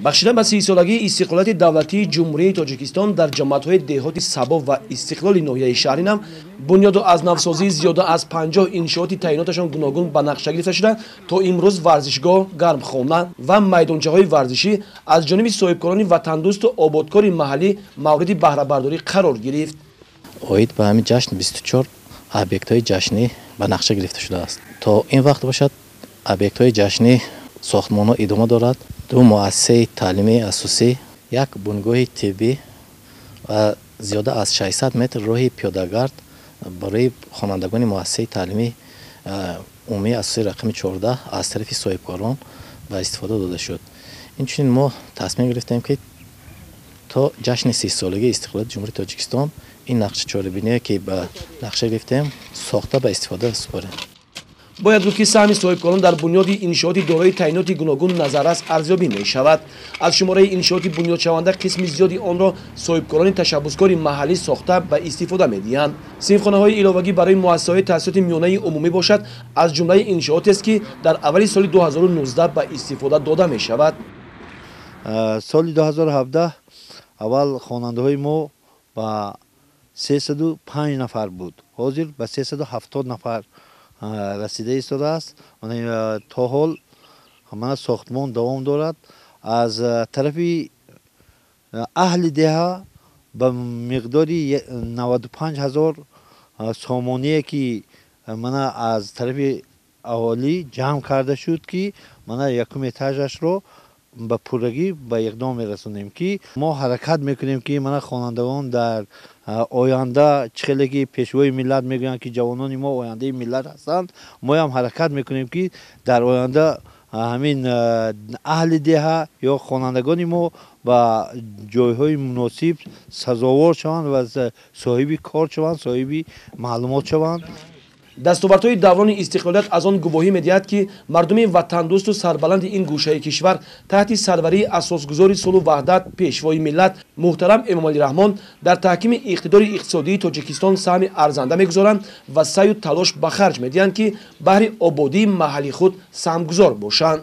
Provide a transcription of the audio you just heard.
Бахшида ба 30-солагии истиқлолияти давлатии Ҷумҳурии Тоҷикистон дар ҷамоатҳои деҳоти Сабо ва Истиқлоли ноҳияи Шаҳринав бунёду аз навсозии зиёда аз 50 иншооти таъиноташон гуногун ба нақша гирифта шуда, то имрӯз варзишгоҳ, гармхона ва майдончаҳои варзишӣ аз ҷониби соҳибкорони ватандӯсту ободкори маҳаллӣ мавриди баҳрабардорӣ қарор гирифт. Оид ба ҳамин ҷашн 24 объектҳои ҷашнӣ ба нақша гирифта шудааст. То ин вақт бошад, объектҳои ҷашнӣ сохтмонҳо идома дорад. Ду муассисаи таълимии асосӣ, як бунгоҳи тиббӣ ва зиёда аз 600 метр роҳи пиёдагард барои хонандагони муассисаи таълимии умумии асосии рақами 14 аз тарафи соҳибкорон ба истифода дода шуд. Инчунин мо тасмим гирифтем, ки то ҷашни 30-солагии истиқлолияти Ҷумҳурии Тоҷикистон ин нақша чорабиние, ки ба нақша гирифтем, сохта ба истифода супорем. Бояд гуфт, ки саҳми соҳибкорон дар бунёди иншооти дорои таъиноти гуногун назаррас арзёбӣ мешавад. Аз шумораи иншооти бунёдшаванда қисми зиёди онро соҳибкорони ташаббускори маҳаллӣ сохта ба истифода медиҳанд. Синфхонаҳои иловагӣ барои муассисаҳои таҳсилоти миёнаи умумӣ бошад, аз ҷумлаи иншоотест, ки дар аввали соли 2019 ба истифода дода мешавад. Соли 2017 аввал хонандаҳои мо ба 305 нафар буд, ҳозир ба 370 нафар расида истодааст. То ҳол мана сохтмон давом дорад. Аз тарафи аҳли деҳа ба миқдори 95 ҳазор сомоние, ки мана аз тарафи аҳолӣ ҷамъ карда шуд, ки мана якум этажашро ба пуррагӣ ба иқдом мерасонем, ки мо ҳаракат мекунем, ки мана хонандагон дар оянда, чӣ хеле ки Пешвои миллат мегӯянд, ки ҷавонони мо ояндаи миллат ҳастанд, моям ҳаракат мекунем, ки дар оянда ҳамин аҳли деҳа ё хонандагони мо ба ҷойҳои муносиб сазовор шаванд ва соҳиби кор шаванд, соҳиби маълумот шаванд. Дастовардҳои даврони истиқлолият аз он гувоҳӣ медиҳад, ки мардуми ватандӯсту сарбаланди ин гӯшаи кишвар таҳти сарварии асосгузори сулҳу ваҳдат, Пешвои миллат муҳтарам Эмомалӣ Раҳмон дар таҳкими иқтидори иқтисодии Тоҷикистон саҳми арзанда мегузоранд ва саъю талош ба харҷ медиҳанд, ки баҳри ободии маҳалли худ саҳмгузор бошанд.